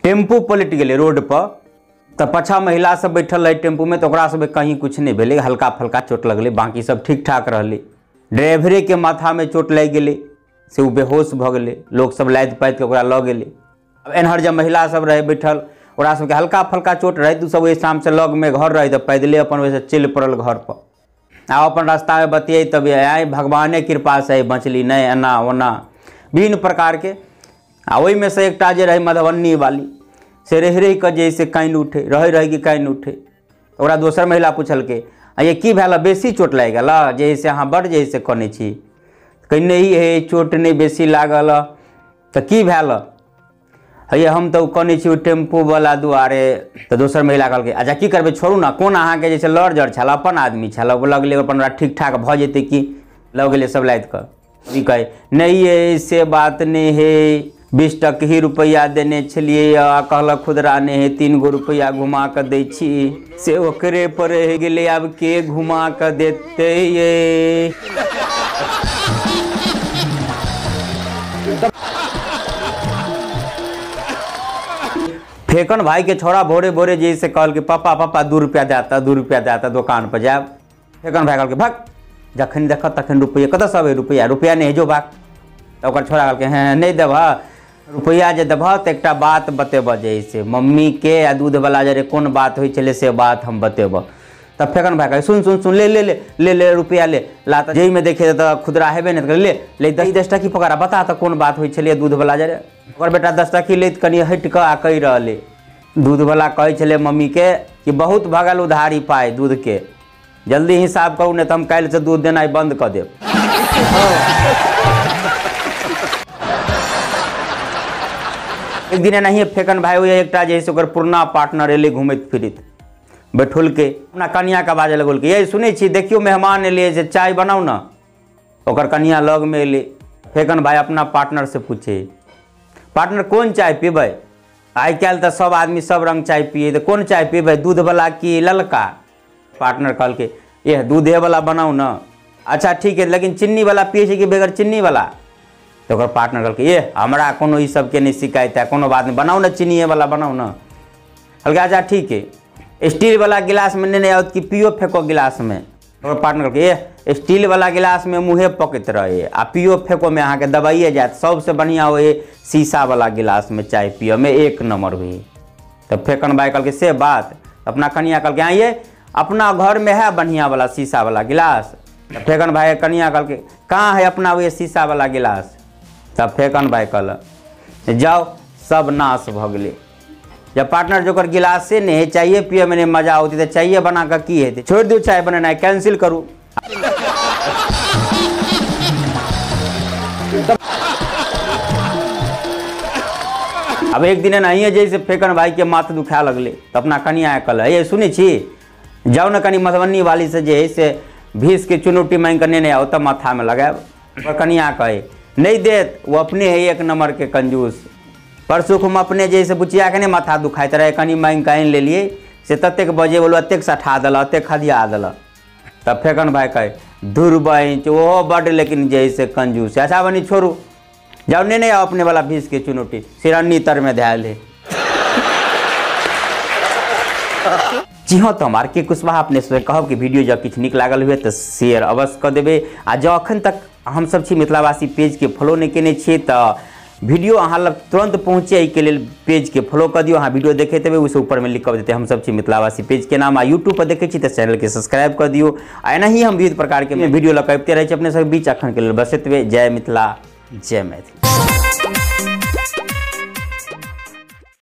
Tempo पलटि गेलै road पर, तऽ पाछा महिला सब बैठल रहै टेम्पू में, तऽ ओकरा सबके कहीं कुछ नहीं भेलै, हल्का फल्का चोट लगलै, बाकी सब ठीक ठाक रहलै। ड्राइवरे के माथा में चोट लागि गेलै से ओ बेहोश भऽ गेलै, लोक सब लादि पाति के ओकरा लऽ गेलै। अब एन्हर जे महिला सब रहै बैठल ओकरा सबके हल्का फल्का चोट रहै, तऽ ओ सब ओहि शाम से लग में घर रहै तऽ पैदले अपन ओहिसँ चलि पड़ल घर पर। आ अपन रास्ता में बतियै तब आइ भगवाने कृपा से बचली, नहि एना ओना विभिन्न प्रकार के। आ ओहिमे से एकटा जे रहै मधुबनी वाली से रहि रहि कऽ जे से कानि उठे, रहि रहि के कानि उठे। ओकरा दोसर महिला पुछलकै, आ ये की भेल, बेसी चोट लागि गेल जे से अहाँ बड्ड जे से कनै छी? कहै नहि हे चोट नहि बेसी लागल। तऽ की भेल? हे हम तऽ कनै छी ओ टेम्पूवला दुआरे। तऽ दोसर महिला कहलकै, अच्छा की करबै, छोड़ू ने, कोन अहाँके जे छै लड़ जड़ छल, अपन आदमी छल, ओ लगलै अपन ओकरा ठीक ठाक भऽ जेतै की, लऽ गेलै सब लादि कऽ। ई कहै नहि ये से बात नहि हे, 20 टकही रुपैआ देने छलियै आ कहलक खुदरा नहि है, 3 गो रुपैआ घुमा कऽ दै छी, से ओकरे पर रहि गेलै, आब के घुमा कऽ देतै ये। फेकन भाई के छोड़ा भोरे भोरे जे से कहलकै, पापा पापा 2 रुपया देता, 2 रुपया देता, दोकान पर जायब। फेकन भाई कहलकै, भक, जखन देखत तखन रुपैआ कतऽसँ अबै, रुपैआ रुपैआ नहि जो भाग। तऽ ओकर छोड़ा कहलकै, हेँ नहि देबह रुपैआ, जे देबह तऽ एकटा बात बतेबह, जे से मम्मीके आ दूधवला जे कोन बात होइ छलै से बात हम बतेबह। तब फेकन भाई कहै, सुन सुन सुन, ले ले ले ले ले रुपैआ ले ला। तऽ जाहिमे देखिए तऽ खुदरा हेबे नहि, तऽ ले ले 10 टकी पकड़ा, बता तऽ कोन बात होइ छलै दूधवला जे। ओकर बेटा 10 टकी लैत कनि हटि कऽ आ कहि रहलै, दूधवला कहै छलै मम्मीके कि बहुत भगल उधारी पाइ दूधके, जल्दी हिसाब करू नहि तऽ हम काल्हिसँ दूध देनाइ बन्द कऽ देब। एक दिन एनाहिए फेकन भाई ओहि एकटा जे है से ओकर पुरना पार्टनर एलै घुमैत फिरैत, बैठौलकै, अपना कनियाके बाजऽ लगलकै, ये सुनै छी देखियौ मेहमान एलै से चाय बनाउ ने। ओकर कनिया लगमे एलै, फेकन भाई अपना पार्टनर से पूछे, पार्टनर कोन चाय पीबै? आइ काल्हि तऽ सब आदमी सब रंग चाय पिए, तऽ कोन चाय पीबै, दूधवला कि ललका? पार्टनर कहलकै, एह दूधेवला बनाउ ने। अच्छा ठीक है, लेकिन चिन्नीवला पिए छै कि बगैर चिन्नीवला? तऽ ओकर पार्टनर कहलकै, एह हमरा कोनो ई सबके नहि शिकायत है, कोनो बात नहि, बनाउ ने चिन्निएवला बनाउ ने। कहलकै अच्छा ठीक है, स्टीलवला गिलासमे नेने आओत कि पियो फेको गिलासमे? ओकर पार्टनर कहलकै, एह स्टीलवला गिलासमे मुँहे पकैत रहै आ पियो फेकोमे अहाँके दबाइए जायत, सबसँ बढ़िआँ होइ शीशावला गिलासमे चाय पियऽमे एक नम्बर होइ। तऽ फेकन भाई कहलकै से बात? अपना कनिया कहलकै, हाँ ये अपना घरमे है बढ़िआँवला शीशावला गिलास। तऽ फेकन भाई कनिया कहलकै, कहाँ है अपना वह शीशावला गिलास? तब फेकन भाई कहलक, जाओ सब नाश भऽ गेलै। जब पार्टनर जोकर गिलासे नहि है, चाये पियऽमे नहि मजा औतै तऽ चाये बना कऽ की हेतै, छोड़ि दियौ चाय बनेनाइ, कैंसिल करू। अब एक दिन एनाहिए जे से फेकन भाई के माथ दुखाए लगलै, तऽ अपना कनिया कहलक, ये सुनै छी जाउ ने कनि मधुबनी वाली से जे है से भीस के चुनौती मांगि कऽ नेने आउ तऽ माथामे लगायब। ओकर कनिया कहै, नहि देत, ओ अपने है एक नम्बर के कंजूस, परसू हम अपने जे से बुचियाके नहि माथा दुखाइत रहै, कनि मांगि कऽ आनि लेलियै से ततेक बजे बोलो एतेक सठा देलक, एतेक खदिया देलक। तब फेकन भाई कहै, धुर बहिं ओहो बड्ड लेकिन जे है से कंजूस। अच्छा बनी छोड़ू, जाउ नेने आउ अपने वाला भीस के चुनौती, सिरन्नी तरमे धयल है। जी हाँ, तो हम आर के कुशवाहा अपने से कहब कि वीडियो जँ किछु नीक लागल हुए तऽ शेयर अवश्य कऽ देबै, आ जँ अखन तक हमसब छी मिथिलावासी पेजके फॉलो नहि केने छियै तऽ वीडियो अहाँ लग तुरंत पहुँचे एहिके लेल पेजके फॉलो कऽ दियौ। अहाँ वीडियो देखैत हेबै ओहिसँ ऊपरमे लिख कऽ देतै हमसब छी मिथिलावासी पेजके नाम, आ यूट्यूब पर देखै छी तऽ चैनलके सब्सक्राइब कऽ दियौ। आ एनाही हम विविध प्रकारके वीडियो लऽ कऽ अबिते रहै छी अपने सबके बीच। अखनके लेल बस एतबे। जय मिथिला, जय मैथिली।